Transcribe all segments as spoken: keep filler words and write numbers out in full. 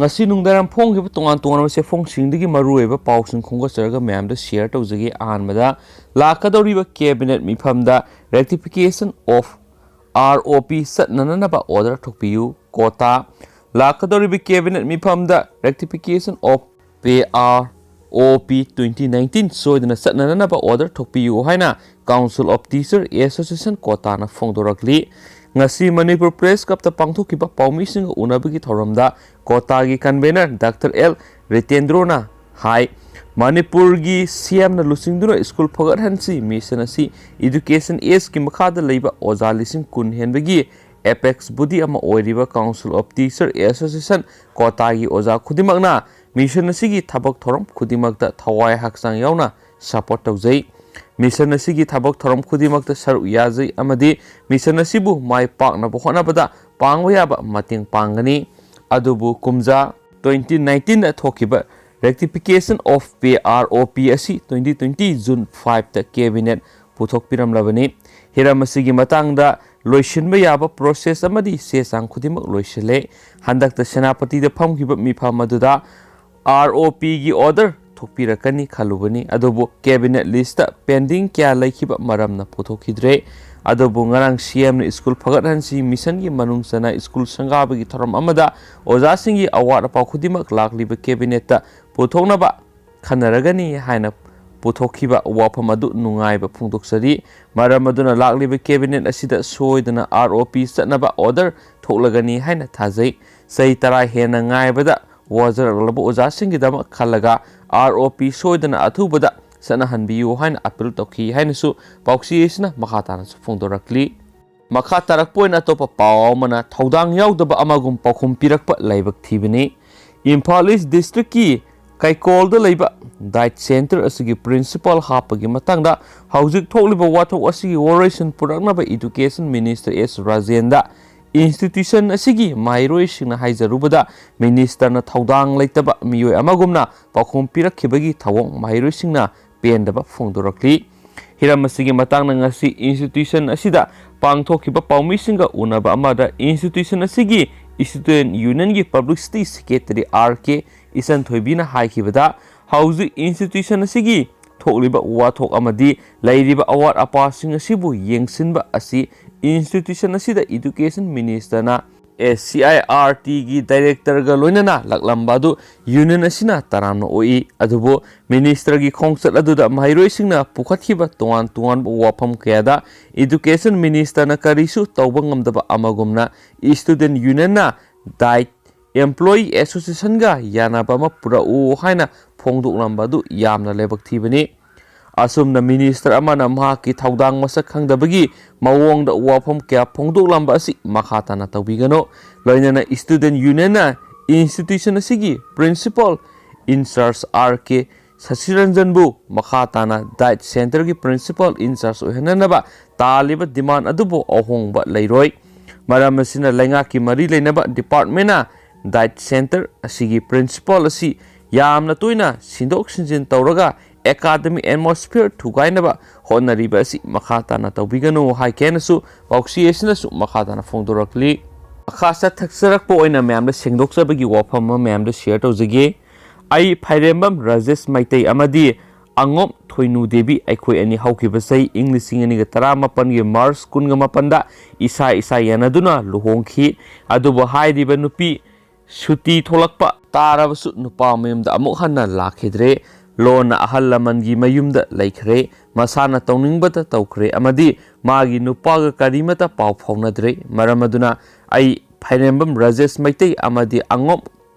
ꯉꯁꯤ ꯅꯨꯡꯗꯥꯡ ꯐꯣꯡꯈꯤꯕ ꯇꯣꯉꯥꯟ ꯇꯣꯉꯥꯟꯕ ꯆꯦꯐꯣꯡꯁꯤꯡꯗꯒꯤ ꯃꯔꯨꯑꯣꯏꯕ ꯄꯥꯎꯁꯤꯡ ꯈꯣꯝꯒꯠꯆꯔꯒ ꯃꯌꯥꯝꯗ ꯁꯤꯌꯔ ꯇꯧꯖꯒꯦ꯫ ꯑꯍꯥꯟꯕꯗ, ꯂꯥꯛꯀꯗꯧꯔꯤꯕ ꯀꯦꯕꯤꯅꯦꯠ ꯃꯤꯐꯝꯗ rectification of R O P ꯆꯠꯅꯅꯕ order ꯊꯣꯛꯄꯤꯌꯨ꯫ ꯀꯣꯇꯥ, ꯂꯥꯛꯀꯗꯧꯔꯤꯕ ꯀꯦꯕꯤꯅꯦꯠ ꯃꯤꯐꯝꯗ rectification of P R O P twenty nineteen ꯁꯣꯏꯗꯅ ꯆꯠꯅꯅꯕ order ꯊꯣꯛꯄꯤꯌꯨ ꯍꯥꯏꯅ Council of Teacher Association ꯀꯣꯇꯥꯅ ꯐꯣꯡꯗꯣꯔꯛꯂꯤ꯫ ꯉꯁꯤ ꯃꯅꯤꯄꯨꯔ ꯄ꯭ꯔꯦꯁ ꯀ꯭ꯂꯕꯇ ꯄꯥꯡꯊꯣꯛꯈꯤꯕ ꯄꯥꯎꯃꯤꯁꯤꯡꯒ ꯎꯅꯕꯒꯤ ꯊꯧꯔꯝꯗ ꯀꯣꯇꯥꯒꯤ ꯀꯟꯚꯦꯅꯔ ꯗꯥꯛꯇꯔ ꯑꯦꯜ ꯔꯤꯇꯦꯟꯗ꯭ꯔꯣꯅ ꯍꯥꯏ, ꯃꯅꯤꯄꯨꯔꯒꯤ ꯁꯤ ꯑꯦꯝꯅ ꯂꯨꯆꯤꯡꯗꯨꯅ ꯁ꯭ꯀꯨꯜ ꯐꯒꯠꯍꯟꯁꯤ ꯃꯤꯁꯟ ꯑꯁꯤ Education Ageꯀꯤ ꯃꯈꯥꯗ ꯂꯩꯕ ꯑꯣꯖꯥ ꯂꯤꯁꯤꯡ ꯀꯨꯟ ꯍꯦꯟꯕꯒꯤ apex body ꯑꯃ ꯑꯣꯏꯔꯤꯕ Council of Teacher Association ꯀꯣꯇꯥꯒꯤ ꯑꯣꯖꯥ ꯈꯨꯗꯤꯡꯃꯛꯅ ꯃꯤꯁꯟ ꯑꯁꯤꯒꯤ ꯊꯕꯛ ꯊꯧꯔꯝ ꯈꯨꯗꯤꯡꯃꯛꯇ ꯊꯋꯥꯏ ꯍꯛꯆꯥꯡ ꯌꯥꯎꯅ support ꯇꯧꯖꯩ꯫ ꯃꯤꯁꯟ ꯑꯁꯤꯒꯤ ꯊꯕꯛ ꯊꯧꯔꯝ ꯈꯨꯗꯤꯡꯃꯛꯇ ꯁꯔꯨꯛ ꯌꯥꯖꯩ ꯑꯃꯗꯤ ꯃꯤꯁꯟ ꯑꯁꯤꯕꯨ ꯃꯥꯏ ꯄꯥꯛꯅꯕ ꯍꯣꯠꯅꯕꯗ ꯄꯥꯡꯕ ꯌꯥꯕ ꯃꯇꯦꯡ ꯄꯥꯡꯒꯅꯤ꯫ ꯑꯗꯨꯕꯨ ꯀꯨꯝꯖꯥ twenty nineteen ꯊꯣꯛꯈꯤꯕ rectification of P R O P ꯑꯁꯤ twenty twenty June five cabinet ꯄꯨꯊꯣꯛꯄꯤꯔꯝꯂꯕꯅꯤ꯫ ꯍꯤꯔꯝ ꯑꯁꯤꯒꯤ ꯃꯇꯥꯡꯗ ꯂꯣꯏꯁꯤꯟꯕ ꯌꯥꯕ process ꯑꯃꯗꯤ ꯆꯦ ꯆꯥꯡ ꯈꯨꯗꯤꯡꯃꯛ ꯂꯣꯏꯁꯤꯜꯂꯦ꯫ ꯍꯟꯗꯛꯇ ꯁꯦꯅꯥꯄꯇꯤꯗ ꯐꯝꯈꯤꯕ ꯃꯤꯐꯝ ꯑꯗꯨꯗ R O Pꯒꯤ order ꯊꯣꯛꯄꯤꯔꯛꯀꯅꯤ ꯈꯜꯂꯨꯕꯅꯤ, ꯑꯗꯨꯕꯨ cabinet listꯇ pending ꯀꯌꯥ ꯂꯩꯈꯤꯕ ꯃꯔꯝꯅ ꯄꯨꯊꯣꯛꯈꯤꯗ꯭ꯔꯦ꯫ ꯑꯗꯨꯕꯨ ꯉꯔꯥꯡ ꯁꯤ ꯑꯦꯝꯅ ꯁ꯭ꯀꯨꯜ ꯐꯒꯠꯍꯟꯁꯤ ꯃꯤꯁꯟꯒꯤ ꯃꯅꯨꯡ ꯆꯟꯅ ꯁ꯭ꯀꯨꯜ ꯁꯪꯒꯥꯕꯒꯤ ꯊꯧꯔꯝ ꯑꯃꯗ ꯑꯣꯖꯥꯁꯤꯡꯒꯤ ꯑꯋꯥꯠ ꯑꯄꯥ ꯈꯨꯗꯤꯡꯃꯛ ꯂꯥꯛꯂꯤꯕ cabinetꯇ ꯄꯨꯊꯣꯛꯅꯕ ꯈꯟꯅꯔꯒꯅꯤ ꯍꯥꯏꯅ ꯄꯨꯊꯣꯛꯈꯤꯕ ꯋꯥꯐꯝ ꯑꯗꯨ ꯅꯨꯡꯉꯥꯏꯕ ꯐꯣꯡꯗꯣꯛꯆꯔꯤ꯫ ꯃꯔꯝ ꯑꯗꯨꯅ ꯂꯥꯛꯂꯤꯕ cabinet ꯑꯁꯤꯗ ꯁꯣꯏꯗꯅ R O P ꯆꯠꯅꯕ order ꯊꯣꯛꯂꯒꯅꯤ ꯍꯥꯏꯅ ꯊꯥꯖꯩ꯫ ꯆꯍꯤ ꯇꯔꯥ ꯍꯦꯟꯅ ꯉꯥꯏꯕꯗ ꯋꯥꯖꯔꯛꯂꯕ ꯑꯣꯖꯥꯁꯤꯡꯒꯤꯗꯃꯛ ꯈꯜꯂꯒ R O P ꯁꯣꯏꯗꯅ ꯑꯊꯨꯕꯗ ꯆꯠꯅꯍꯟꯕꯤꯌꯨ ꯍꯥꯏꯅ appeal ꯇꯧꯈꯤ ꯍꯥꯏꯅꯁꯨ ꯄꯥꯎꯆꯦ ꯑꯁꯤꯅ ꯃꯈꯥ ꯇꯥꯅꯁꯨ ꯐꯣꯡꯗꯣꯔꯛꯂꯤ꯫ ꯃꯈꯥ ꯇꯥꯔꯛꯄ ꯑꯣꯏꯅ ꯑꯇꯣꯞꯄ ꯄꯥꯎ ꯑꯃꯅ ꯊꯧꯗꯥꯡ ꯌꯥꯎꯗꯕ ꯑꯃꯒꯨꯝ ꯄꯥꯎꯈꯨꯝ ꯄꯤꯔꯛꯄ ꯂꯥꯏꯕꯛ ꯊꯤꯕꯅꯤ꯫ ꯏꯝꯐꯥꯜ East districtꯀꯤ ꯀꯩꯀꯣꯜꯗ ꯂꯩꯕ diet center ꯑꯁꯤꯒꯤ principal ꯍꯥꯞꯄꯒꯤ ꯃꯇꯥꯡꯗ ꯍꯧꯖꯤꯛ ꯊꯣꯛꯂꯤꯕ ꯋꯥꯊꯣꯛ ꯑꯁꯤꯒꯤ ꯋꯥꯔꯣꯏꯁꯤꯟ ꯄꯨꯔꯛꯅꯕ Education Minister S ꯔꯥꯖꯦꯟꯗ institution ꯑꯁꯤꯒꯤ ꯃꯍꯩꯔꯣꯏꯁꯤꯡꯅ ꯍꯥꯏꯖꯔꯨꯕꯗ ministerꯅ ꯊꯧꯗꯥꯡ ꯂꯩꯇꯕ ꯃꯤꯑꯣꯏ ꯑꯃꯒꯨꯝꯅ ꯄꯥꯎꯈꯨꯝ ꯄꯤꯔꯛꯈꯤꯕꯒꯤ ꯊꯧꯑꯣꯡ ꯃꯍꯩꯔꯣꯏꯁꯤꯡꯅ ꯄꯦꯟꯗꯕ ꯐꯣꯡꯗꯣꯔꯛꯂꯤ꯫ ꯍꯤꯔꯝ ꯑꯁꯤꯒꯤ ꯃꯇꯥꯡꯗ ꯉꯁꯤ institution ꯑꯁꯤꯗ ꯄꯥꯡꯊꯣꯛꯈꯤꯕ ꯄꯥꯎꯃꯤꯁꯤꯡꯒ ꯎꯅꯕ ꯑꯃꯗ institution ꯑꯁꯤꯒꯤ Student Unionꯒꯤ Publicity Secretary R K ꯏꯆꯟꯊꯣꯏꯕꯤꯅ ꯍꯥꯏꯈꯤꯕꯗ, ꯍꯧꯖꯤꯛ institution ꯑꯁꯤꯒꯤ ꯊꯣꯛꯂꯤꯕ ꯋꯥꯊꯣꯛ ꯑꯃꯗꯤ ꯂꯩꯔꯤꯕ ꯑꯋꯥꯠ ꯑꯄꯥꯁꯤꯡ ꯑꯁꯤꯕꯨ ꯌꯦꯡꯁꯤꯟꯕ ꯑꯁꯤ institution ꯑꯁꯤꯗ Education Ministerꯅ A, C I R Tꯒꯤ Directorꯒ ꯂꯣꯏꯅꯅ ꯂꯥꯛꯂꯝꯕ ꯑꯗꯨ Union ꯑꯁꯤꯅ ꯇꯔꯥꯝꯅ ꯑꯣꯛꯏ꯫ ꯑꯗꯨꯕꯨ Ministerꯒꯤ ꯈꯣꯡꯆꯠ ꯑꯗꯨꯗ ꯃꯍꯩꯔꯣꯏꯁꯤꯡꯅ ꯄꯨꯈꯠꯈꯤꯕ ꯇꯣꯉꯥꯟ ꯇꯣꯉꯥꯟꯕ ꯋꯥꯐꯝ ꯀꯌꯥꯗ Education Ministerꯅ ꯀꯔꯤꯁꯨ ꯇꯧꯕ ꯉꯝꯗꯕ ꯑꯃꯒꯨꯝꯅ Student Unionꯅ DITE Employee Associationꯒ ꯌꯥꯅꯕ ꯑꯃ ꯄꯨꯔꯛꯎ ꯍꯥꯏꯅ ꯐꯣꯡꯗꯣꯛꯂꯝꯕ ꯑꯗꯨ ꯌꯥꯝꯅ ꯂꯥꯏꯕꯛ ꯊꯤꯕꯅꯤ꯫ ꯑꯁꯨꯝꯅ Minister ꯑꯃꯅ ꯃꯍꯥꯛꯀꯤ ꯊꯧꯗꯥꯡ ꯃꯁꯛ ꯈꯪꯗꯕꯒꯤ ꯃꯑꯣꯡꯗ ꯋꯥꯐꯝ ꯀꯌꯥ ꯐꯣꯡꯗꯣꯛꯂꯝꯕ ꯑꯁꯤ ꯃꯈꯥ ꯇꯥꯅ ꯇꯧꯕꯤꯒꯅꯨ꯫ ꯂꯣꯏꯅꯅ Student Unionꯅ institution ꯑꯁꯤꯒꯤ Principal in Charge R K ꯁꯁꯤꯔꯟꯖꯟꯕꯨ ꯃꯈꯥ ꯇꯥꯅ DITE Centreꯒꯤ Principal in Charge ꯑꯣꯏꯍꯟꯅꯅꯕ ꯇꯥꯜꯂꯤꯕ demand ꯑꯗꯨꯕꯨ ꯑꯍꯣꯡꯕ ꯂꯩꯔꯣꯏ꯫ ꯃꯔꯝ ꯑꯁꯤꯅ ꯂꯩꯉꯥꯛꯀꯤ ꯃꯔꯤ ꯂꯩꯅꯕ departmentꯅ DITE Centre ꯑꯁꯤꯒꯤ Principal ꯑꯁꯤ ꯌꯥꯝꯅ ꯇꯣꯏꯅ ꯁꯤꯟꯗꯣꯛ ꯁꯤꯟꯖꯤꯟ ꯇꯧꯔꯒ academic atmosphere ꯊꯨꯒꯥꯏꯅꯕ ꯍꯣꯠꯅꯔꯤꯕ ꯑꯁꯤ ꯃꯈꯥ ꯇꯥꯅ ꯇꯧꯕꯤꯒꯅꯨ ꯍꯥꯏꯈꯤ ꯍꯥꯏꯅꯁꯨ ꯄꯥꯎꯆꯦ ꯑꯁꯤꯅꯁꯨ ꯃꯈꯥ ꯇꯥꯅ ꯐꯣꯡꯗꯣꯔꯛꯂꯤ꯫ ꯃꯈꯥ ꯆꯠꯊꯛꯆꯔꯛꯄ ꯑꯣꯏꯅ ꯃꯌꯥꯝꯗ ꯁꯦꯡꯗꯣꯛꯆꯕꯒꯤ ꯋꯥꯐꯝ ꯑꯃ ꯃꯌꯥꯝꯗ share ꯇꯧꯖꯒꯦ꯫ ꯑꯩ ꯐꯥꯏꯔꯦꯝꯕꯝ ꯔꯥꯖꯦꯁ ꯃꯩꯇꯩ ꯑꯃꯗꯤ ꯑꯉꯣꯝ ꯊꯣꯏꯅꯨ ꯗꯦꯕꯤ ꯑꯩꯈꯣꯏ ꯑꯅꯤ ꯍꯧꯈꯤꯕ ꯆꯍꯤ ꯏꯪ ꯂꯤꯁꯤꯡ ꯑꯅꯤꯒ ꯇꯔꯥꯃꯥꯄꯟꯒꯤ March ꯀꯨꯟꯒ ꯃꯥꯄꯟꯗ ꯏꯁꯥ ꯏꯁꯥ ꯌꯥꯅꯗꯨꯅ ꯂꯨꯍꯣꯡꯈꯤ꯫ ꯑꯗꯨꯕꯨ ꯍꯥꯏꯔꯤꯕ ꯅꯨꯄꯤ ꯁꯨꯇꯤ ꯊꯣꯛꯂꯛꯄ ꯇꯥꯔꯕꯁꯨ ꯅꯨꯄꯥ ꯃꯌꯨꯝꯗ ꯑꯃꯨꯛ ꯍꯟꯅ ꯂꯥꯛꯈꯤꯗ꯭ꯔꯦ꯫ ꯂꯣꯟꯅ ꯑꯍꯜ ꯂꯃꯟꯒꯤ ꯃꯌꯨꯝꯗ ꯂꯩꯈ꯭ꯔꯦ꯫ ꯃꯁꯥꯅ ꯇꯧꯅꯤꯡꯕꯇ ꯇꯧꯈ꯭ꯔꯦ ꯑꯃꯗꯤ ꯃꯥꯒꯤ ꯅꯨꯄꯥꯒ ꯀꯔꯤꯃꯇ ꯄꯥꯎ ꯐꯥꯎꯅꯗ꯭ꯔꯦ꯫ ꯃꯔꯝ ꯑꯗꯨꯅ ꯑꯩ ꯐꯥꯏꯔꯦꯝꯕꯝ ꯔꯥꯖꯦꯁ ꯃꯩꯇꯩ ꯑꯃꯗꯤ ꯑꯉꯣꯝ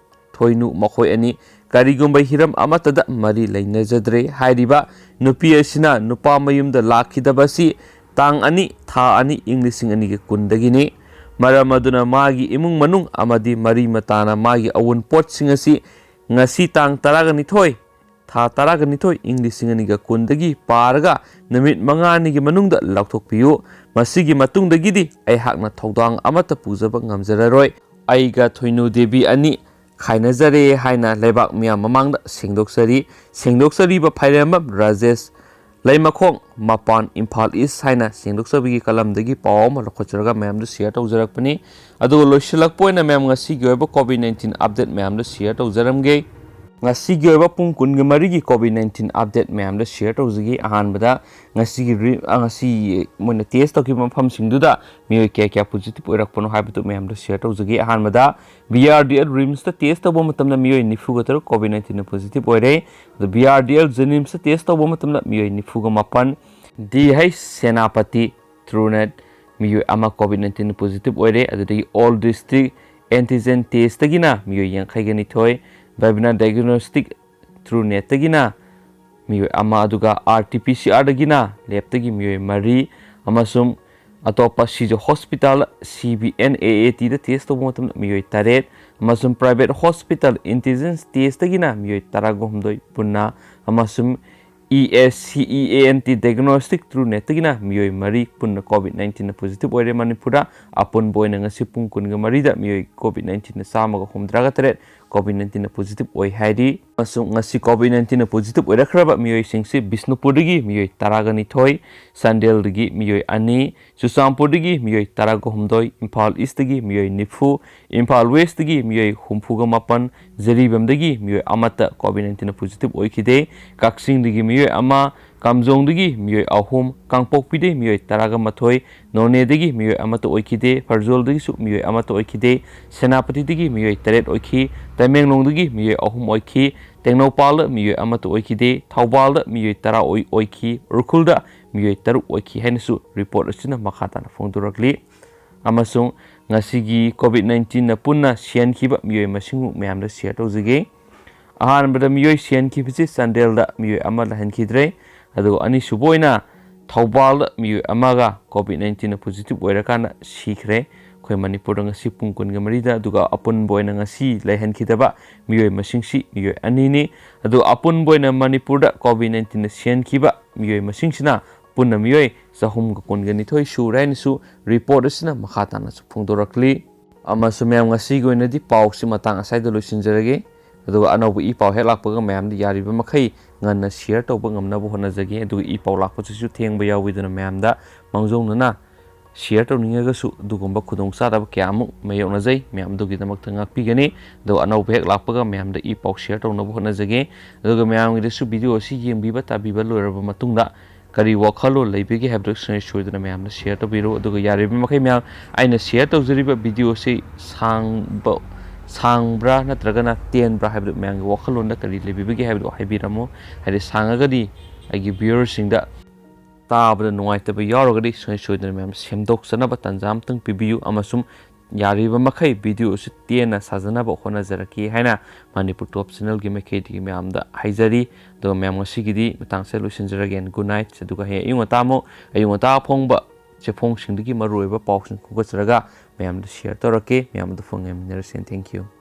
ꯊꯣꯏꯅꯨ ꯃꯈꯣꯏ ꯑꯅꯤ ꯀꯔꯤꯒꯨꯝꯕ ꯍꯤꯔꯝ ꯑꯃꯠꯇꯗ ꯃꯔꯤ ꯂꯩꯅꯖꯗ꯭ꯔꯦ꯫ ꯍꯥꯏꯔꯤꯕ ꯅꯨꯄꯤ ꯑꯁꯤꯅ ꯅꯨꯄꯥ ꯃꯌꯨꯝꯗ ꯂꯥꯛꯈꯤꯗꯕ ꯑꯁꯤ ꯇꯥꯡ ꯑꯅꯤ, ꯊꯥ ꯑꯅꯤ, ꯏꯪ ꯂꯤꯁꯤꯡ ꯑꯅꯤꯒ ꯀꯨꯟꯗꯒꯤꯅꯤ꯫ ꯃꯔꯝ ꯑꯗꯨꯅ ꯃꯥꯒꯤ ꯏꯃꯨꯡ ꯃꯅꯨꯡ ꯑꯃꯗꯤ ꯃꯔꯤ ꯃꯇꯥꯅ ꯃꯥꯒꯤ ꯑꯋꯨꯟꯄꯣꯠꯁꯤꯡ ꯑꯁꯤ ꯉꯁꯤ ꯇꯥꯡ ꯇꯔꯥꯒ ꯅꯤꯊꯣꯏ, ꯊꯥ ꯇꯔꯥꯒ ꯅꯤꯊꯣꯏ, ꯏꯪ ꯂꯤꯁꯤꯡ ꯑꯅꯤꯒ ꯀꯨꯟꯗꯒꯤ ꯄꯥꯔꯒ ꯅꯨꯃꯤꯠ ꯃꯉꯥꯅꯤꯒꯤ ꯃꯅꯨꯡꯗ ꯂꯧꯊꯣꯛꯄꯤꯌꯨ꯫ ꯃꯁꯤꯒꯤ ꯃꯇꯨꯡꯗꯒꯤꯗꯤ ꯑꯩꯍꯥꯛꯅ ꯊꯧꯗꯥꯡ ꯑꯃꯠꯇ ꯄꯨꯖꯕ ꯉꯝꯖꯔꯔꯣꯏ꯫ ꯑꯩꯒ ꯊꯣꯏꯅꯨ ꯗꯦꯕꯤ ꯑꯅꯤ ꯈꯥꯏꯅꯖꯔꯦ ꯍꯥꯏꯅ ꯂꯩꯕꯥꯛ ꯃꯤꯌꯥꯝ ꯃꯃꯥꯡꯗ ꯁꯦꯡꯗꯣꯛꯆꯔꯤ꯫ ꯁꯦꯡꯗꯣꯛꯆꯔꯤꯕ ꯐꯥꯏꯔꯦꯝꯕꯝ ꯔꯥꯖꯦꯁ ꯂꯩꯃꯈꯣꯡ ꯃꯄꯥꯟ ꯏꯝꯐꯥꯜ ꯏꯁ ꯍꯥꯏꯅ ꯁꯦꯡꯗꯣꯛꯆꯕꯒꯤ ꯀꯂꯝꯗꯒꯤ ꯄꯥꯎ ꯑꯃ ꯂꯧꯈꯠꯆꯔꯒ ꯃꯌꯥꯝꯗ ꯁꯤꯌꯔ ꯇꯧꯖꯔꯛꯄꯅꯤ꯫ ꯑꯗꯨꯒ ꯂꯣꯏꯁꯤꯜꯂꯛꯄ ꯑꯣꯏꯅ ꯃꯌꯥꯝ ꯉꯁꯤꯒꯤ ꯑꯣꯏꯕ ꯀꯣꯚꯤꯗ ꯅꯥꯏꯟꯇꯤꯟ ꯑꯞꯗꯦꯠ ꯃꯌꯥꯝꯗ ꯁꯤꯌꯔ ꯇꯧꯖꯔꯝꯒꯦ꯫ ꯉꯁꯤꯒꯤ ꯑꯣꯏꯕ ꯄꯨꯡ ꯀꯨꯟꯒ ꯃꯔꯤꯒꯤ ꯀꯣꯚꯤꯗ ꯅꯥꯏꯟꯇꯤꯟ ꯑꯞꯗꯦꯠ ꯃꯌꯥꯝꯗ ꯁꯤꯌꯔ ꯇꯧꯖꯒꯦ꯫ ꯑꯍꯥꯟꯕꯗ ꯉꯁꯤꯒꯤ ꯔꯤ-, ꯑ, ꯉꯁꯤ ꯃꯣꯏꯅ ꯇꯦꯁ ꯇꯧꯈꯤꯕ ꯃꯐꯝꯁꯤꯡꯗꯨꯗ ꯃꯤꯑꯣꯏ ꯀꯌꯥ ꯀꯌꯥ ꯄꯣꯖꯤꯇꯤꯚ ꯑꯣꯏꯔꯛꯄꯅꯣ ꯍꯥꯏꯕꯗꯨ ꯃꯌꯥꯝꯗ ꯁꯤꯌꯔ ꯇꯧꯖꯒꯦ꯫ ꯑꯍꯥꯟꯕꯗ ꯕꯤ ꯑꯥꯔ ꯗꯤ ꯑꯦꯜ ꯔꯤꯝꯁꯇ ꯇꯦꯁ ꯇꯧꯕ ꯃꯇꯝꯗ ꯃꯤꯑꯣꯏ ꯅꯤꯐꯨꯒ ꯇꯔꯨꯛ ꯀꯣꯚꯤꯗ ꯅꯥꯏꯟꯇꯤꯟꯅ ꯄꯣꯖꯤꯇꯤꯚ ꯑꯣꯏꯔꯦ꯫ ꯑꯗꯨ ꯕꯤ ꯑꯥꯔ ꯗꯤ ꯑꯦꯜ ꯖꯦꯅꯤꯝꯁꯇ ꯇꯦꯁ ꯇꯧꯕ ꯃꯇꯝꯗ ꯃꯤꯑꯣꯏ ꯅꯤꯐꯨꯒ ꯃꯥꯄꯟ, ꯗꯤ ꯍꯩꯆ ꯁꯦꯅꯥꯄꯇꯤ ꯇ꯭ꯔꯨꯅꯦꯠ ꯃꯤꯑꯣꯏ ꯑꯃ ꯀꯣꯚꯤꯗ ꯅꯥꯏꯟꯇꯤꯟ ꯄꯣꯖꯤꯇꯤꯚ ꯑꯣꯏꯔꯦ꯫ ꯑꯗꯨꯗꯒꯤ ꯑꯣꯜ ꯗꯤꯁꯇ꯭ꯔꯤꯛ ꯑꯦꯟꯇꯤꯖꯦꯟ ꯇꯦꯁꯇꯒꯤꯅ ꯃꯤꯑꯣꯏ ꯌꯥꯡꯈꯩꯒ ꯅꯤꯊꯣꯏ, ꯕꯕꯤꯅꯥ ꯗꯥꯏꯒꯅꯣꯁꯇꯤꯛ ꯇ꯭ꯔꯨꯅꯦꯠꯇꯒꯤꯅ ꯃꯤꯑꯣꯏ ꯑꯃ, ꯑꯗꯨꯒ ꯑꯥꯔ ꯇꯤ ꯄꯤ ꯁꯤ ꯑꯥꯔꯗꯒꯤꯅ ꯂꯦꯞꯇꯒꯤ ꯃꯤꯑꯣꯏ ꯃꯔꯤ, ꯑꯃꯁꯨꯡ ꯑꯇꯣꯞꯄ Shija hospital C B N A A ꯇꯤꯗ ꯇꯦꯁ ꯇꯧꯕ ꯃꯇꯝꯗ ꯃꯤꯑꯣꯏ ꯇꯔꯦꯠ, ꯑꯃꯁꯨꯡ ꯄ꯭ꯔꯥꯏꯚꯦꯠ ꯍꯣꯁꯄꯤꯇꯥꯜ ꯏꯟꯇꯤꯖꯦꯟꯁ ꯇꯦꯁꯇꯒꯤꯅ ꯃꯤꯑꯣꯏ ꯇꯔꯥꯒ ꯍꯨꯝꯗꯣꯏ ꯄꯨꯟꯅ, ꯑꯃꯁꯨꯡ E S C E A N T diagnostic ꯇ꯭ꯔꯨꯅꯦꯠꯇꯒꯤꯅ ꯃꯤꯑꯣꯏ ꯃꯔꯤ ꯄꯨꯟꯅ ꯀꯣꯚꯤꯗ ꯅꯥꯏꯟꯇꯤꯟꯅ ꯄꯣꯖꯤꯇꯤꯚ ꯑꯣꯏꯔꯦ ꯃꯅꯤꯄꯨꯔꯗ꯫ ꯑꯄꯨꯟꯕ ꯑꯣꯏꯅ ꯉꯁꯤ ꯄꯨꯡ ꯀꯨꯟꯒ ꯃꯔꯤꯗ ꯃꯤꯑꯣꯏ ꯀꯣꯚꯤꯗ ꯅꯥꯏꯟꯇꯤꯟꯅ ꯆꯥꯝꯃꯒ ꯍꯨꯝꯗ꯭ꯔꯥꯒ ꯇꯔꯦꯠ ꯀꯣꯚꯤꯗ ꯅꯥꯏꯟꯇꯤꯟꯅ ꯄꯣꯖꯤꯇꯤꯚ ꯑꯣꯏ ꯍꯥꯏꯔꯤ꯫ ꯑꯃꯁꯨꯡ ꯉꯁꯤ ꯀꯣꯚꯤꯗ ꯅꯥꯏꯟꯇꯤꯟꯅ ꯄꯣꯖꯤꯇꯤꯚ ꯑꯣꯏꯔꯛꯈ꯭ꯔꯕ ꯃꯤꯑꯣꯏꯁꯤꯡꯁꯤ ꯕꯤꯁꯅꯨꯄꯨꯔꯗꯒꯤ ꯃꯤꯑꯣꯏ ꯇꯔꯥꯒ ꯅꯤꯊꯣꯏ, ꯆꯥꯟꯗꯦꯜꯗꯒꯤ ꯃꯤꯑꯣꯏ ꯑꯅꯤ, ꯆꯨꯔꯆꯥꯟꯄꯨꯔꯗꯒꯤ ꯃꯤꯑꯣꯏ ꯇꯔꯥꯒ ꯍꯨꯝꯗꯣꯏ, ꯏꯝꯐꯥꯜ ꯏꯁꯇꯒꯤ ꯃꯤꯑꯣꯏ ꯅꯤꯐꯨ, ꯏꯝꯐꯥꯜ ꯋꯦꯁꯇꯒꯤ ꯃꯤꯑꯣꯏ ꯍꯨꯝꯐꯨꯒ ꯃꯥꯄꯟ, ꯖꯤꯔꯤꯕꯥꯝꯗꯒꯤ ꯃꯤꯑꯣꯏ ꯑꯃꯠꯇ ꯀꯣꯚꯤꯗ ꯅꯥꯏꯟꯇꯤꯟꯅ ꯄꯣꯖꯤꯇꯤꯚ ꯑꯣꯏꯈꯤꯗꯦ꯫ ꯀꯛꯆꯤꯡꯗꯒꯤ ꯃꯤꯑꯣꯏ ꯑꯃ, ꯀꯥꯝꯖꯣꯡꯗꯒꯤ ꯃꯤꯑꯣꯏ ꯑꯍꯨꯝ, ꯀꯥꯡꯄꯣꯛꯄꯤꯗꯒꯤ ꯃꯤꯑꯣꯏ ꯇꯔꯥꯒ ꯃꯥꯊꯣꯏ, ꯅꯣꯅꯦꯗꯒꯤ ꯃꯤꯑꯣꯏ ꯑꯃꯠꯇ ꯑꯣꯏꯈꯤꯗꯦ, ꯐꯔꯖꯣꯜꯗꯒꯤꯁꯨ ꯃꯤꯑꯣꯏ ꯑꯃꯠꯇ ꯑꯣꯏꯈꯤꯗꯦ, ꯁꯦꯅꯥꯄꯇꯤꯗꯒꯤ ꯃꯤꯑꯣꯏ ꯇꯔꯦꯠ ꯑꯣꯏꯈꯤ, ꯇꯃꯦꯡꯂꯣꯡꯗꯒꯤ ꯃꯤꯑꯣꯏ ꯑꯍꯨꯝ ꯑꯣꯏꯈꯤ, ꯇꯦꯡꯅꯧꯄꯥꯜꯗ ꯃꯤꯑꯣꯏ ꯑꯃꯠꯇ ꯑꯣꯏꯈꯤꯗꯦ, ꯊꯧꯕꯥꯜꯗ ꯃꯤꯑꯣꯏ ꯇꯔꯥ ꯑꯣꯏ-, ꯑꯣꯏꯈꯤ, ꯎꯈ꯭ꯔꯨꯜꯗ ꯃꯤꯑꯣꯏ ꯇꯔꯨꯛ ꯑꯣꯏꯈꯤ ꯍꯥꯏꯅꯁꯨ ꯔꯤꯄꯣꯔꯠ ꯑꯁꯤꯅ ꯃꯈꯥ ꯇꯥꯅ ꯐꯣꯡꯗꯣꯔꯛꯂꯤ꯫ ꯑꯃꯁꯨꯡ ꯉꯁꯤꯒꯤ ꯀꯣꯚꯤꯗ ꯅꯥꯏꯟꯇꯤꯟꯅ ꯄꯨꯟꯅ ꯁꯤꯍꯟꯈꯤꯕ ꯃꯤꯑꯣꯏ ꯃꯁꯤꯡꯕꯨ ꯃꯌꯥꯝꯗ ꯁꯤꯌꯔ ꯇꯧꯖꯒꯦ꯫ ꯑꯍꯥꯟꯕꯗ ꯃꯤꯑꯣꯏ ꯁꯤꯍꯟꯈꯤꯕꯁꯤ ꯆꯥꯟꯗꯦꯜꯗ ꯃꯤꯑꯣꯏ ꯑꯃ ꯂꯩꯍꯟꯈꯤꯗ꯭ꯔꯦ꯫ ꯑꯗꯨꯒ ꯑꯅꯤꯁꯨꯕ ꯑꯣꯏꯅ ꯊꯧꯕꯥꯜꯗ ꯃꯤꯑꯣꯏ ꯑꯃꯒ ꯀꯣꯚꯤꯗ ꯅꯥꯏꯟꯇꯤꯟꯅ ꯄꯣꯖꯤꯇꯤꯚ ꯑꯣꯏꯔꯀꯥꯟꯗ ꯁꯤꯈ꯭ꯔꯦ꯫ ꯑꯩꯈꯣꯏ ꯃꯅꯤꯄꯨꯔꯗ ꯉꯁꯤ ꯄꯨꯡ ꯀꯨꯟꯒ ꯃꯔꯤꯗ, ꯑꯗꯨꯒ ꯑꯄꯨꯟꯕ ꯑꯣꯏꯅ ꯉꯁꯤ ꯂꯩꯍꯟꯈꯤꯗꯕ ꯃꯤꯑꯣꯏ ꯃꯁꯤꯡꯁꯤ ꯃꯤꯑꯣꯏ ꯑꯅꯤꯅꯤ꯫ ꯑꯗꯨꯒ ꯑꯄꯨꯟꯕ ꯑꯣꯏꯅ ꯃꯅꯤꯄꯨꯔꯗ ꯀꯣꯚꯤꯗ ꯅꯥꯏꯟꯇꯤꯟꯅ ꯁꯤꯍꯟꯈꯤꯕ ꯃꯤꯑꯣꯏ ꯃꯁꯤꯡꯁꯤꯅ ꯄꯨꯟꯅ ꯃꯤꯑꯣꯏ ꯆꯍꯨꯝꯒ ꯀꯨꯟꯒ ꯅꯤꯊꯣꯏ ꯁꯨꯔꯦ ꯍꯥꯏꯅꯁꯨ ꯔꯤꯄꯣꯔꯠ ꯑꯁꯤꯅ ꯃꯈꯥ ꯇꯥꯅꯁꯨ ꯐꯣꯡꯗꯣꯔꯛꯂꯤ꯫ ꯑꯃꯁꯨꯡ ꯃꯌꯥꯝ, ꯉꯁꯤꯒꯤ ꯑꯣꯏꯅꯗꯤ ꯄꯥꯎꯁꯤ ꯃꯇꯥꯡ ꯑꯁ꯭ꯋꯥꯏꯗ ꯂꯣꯏꯁꯤꯟꯖꯔꯒꯦ꯫ ꯑꯗꯨꯒ ꯑꯅꯧꯕ ꯏ ꯄꯥꯎ ꯍꯦꯛ ꯂꯥꯛꯄꯒ ꯃꯌꯥꯝꯗ ꯌꯥꯔꯤꯕ ꯃꯈꯩ ꯉꯟꯅ share ꯇꯧꯕ ꯉꯝꯅꯕ ꯍꯣꯠꯅꯖꯒꯦ꯫ ꯑꯗꯨꯒ ꯏ ꯄꯥꯎ ꯂꯥꯛꯄꯁꯤꯁꯨ ꯊꯦꯡꯕ ꯌꯥꯎꯏꯗꯨꯅ ꯃꯌꯥꯝꯗ ꯃꯥꯡꯖꯧꯅꯅ share ꯇꯧꯅꯤꯡꯉꯒꯁꯨ ꯑꯗꯨꯒꯨꯝꯕ ꯈꯨꯗꯣꯡꯆꯥꯗꯕ ꯀꯌꯥ ꯑꯃꯨꯛ ꯃꯥꯌꯣꯛꯅꯖꯩ꯫ ꯃꯌꯥꯝ ꯑꯗꯨꯒꯤꯗꯃꯛꯇ ꯉꯥꯛꯄꯤꯒꯅꯤ꯫ ꯑꯗꯨꯒ ꯑꯅꯧꯕ ꯍꯦꯛ ꯂꯥꯛꯄꯒ ꯃꯌꯥꯝꯗ ꯏ ꯄꯥꯎ share ꯇꯧꯅꯕ ꯍꯣꯠꯅꯖꯒꯦ꯫ ꯑꯗꯨꯒ ꯃꯌꯥꯝꯒꯤꯗꯁꯨ video ꯑꯁꯤ ꯌꯦꯡꯕꯤꯕ ꯇꯥꯕꯤꯕ ꯂꯣꯏꯔꯕ ꯃꯇꯨꯡꯗ ꯀꯔꯤ ꯋꯥꯈꯜꯂꯣꯟ ꯂꯩꯕꯒꯦ ꯍꯥꯏꯕꯗꯨ ꯁꯨꯡꯁꯣꯏ ꯁꯣꯏꯗꯅ ꯃꯌꯥꯝꯅ share ꯇꯧꯕꯤꯔꯣ꯫ ꯑꯗꯨꯒ ꯌꯥꯔꯤꯕ ꯃꯈꯩ ꯃꯌꯥꯝ ꯑꯩꯅ share ꯇꯧꯖꯔꯤꯕ video ꯑꯁꯤ ꯁꯥꯡꯕ, ꯁꯥꯡꯕ꯭ꯔꯥ ꯅꯠꯇ꯭ꯔꯒꯅ ꯇꯦꯟꯕ꯭ꯔꯥ ꯍꯥꯏꯕꯗꯨ ꯃꯌꯥꯝꯒꯤ ꯋꯥꯈꯜꯂꯣꯟꯗ ꯀꯔꯤ ꯂꯩꯕꯤꯕꯒꯦ ꯍꯥꯏꯕꯗꯨ ꯍꯥꯏꯕꯤꯔꯝꯃꯨ꯫ ꯍꯥꯏꯗꯤ ꯁꯥꯡꯉꯒꯗꯤ ꯑꯩꯒꯤ viewerꯁꯤꯡꯗ ꯇꯥꯕꯗ ꯅꯨꯡꯉꯥꯏꯇꯕ ꯌꯥꯎꯔꯒꯗꯤ ꯁꯨꯡꯁꯣꯏ ꯁꯣꯏꯗꯅ ꯃꯌꯥꯝ ꯁꯦꯝꯗꯣꯛꯆꯅꯕ ꯇꯥꯟꯖꯥ ꯑꯃꯇꯪ ꯄꯤꯕꯤꯌꯨ, ꯑꯃꯁꯨꯡ ꯌꯥꯔꯤꯕ ꯃꯈꯩ video ꯑꯁꯤ ꯇꯦꯟꯅ ꯁꯥꯖꯅꯕ ꯍꯣꯠꯅꯖꯔꯛꯀꯦ ꯍꯥꯏꯅ ꯃꯅꯤꯄꯨꯔ ꯇꯣꯞ channelꯒꯤ ꯃꯥꯏꯀꯩꯗꯒꯤ ꯃꯌꯥꯝꯗ ꯍꯥꯏꯖꯔꯤ꯫ ꯑꯗꯨꯒ ꯃꯌꯥꯝ ꯉꯁꯤꯒꯤꯗꯤ ꯃꯇꯥꯡꯁꯤꯗ ꯂꯣꯏꯁꯤꯟꯖꯔꯒꯦ꯫ Good night꯫ ꯑꯗꯨꯒ ꯍꯌꯦꯡ ꯑꯌꯨꯛ ꯉꯟꯇꯥ ꯑꯃꯨꯛ, ꯑꯌꯨꯛ ꯉꯟꯇꯥ ꯐꯣꯡꯕ ꯆꯦꯐꯣꯡꯁꯤꯡꯗꯒꯤ ꯃꯔꯨꯑꯣꯏꯕ ꯄꯥꯎꯁꯤꯡ ꯈꯣꯝꯒꯠꯆꯔꯒ ꯃꯌꯥꯝꯗ share ꯇꯧꯔꯛꯀꯦ꯫ ꯃꯌꯥꯝꯗ ꯐꯣꯡ ꯌꯥꯃꯤꯟꯅꯔꯁꯦ꯫ Thank you꯫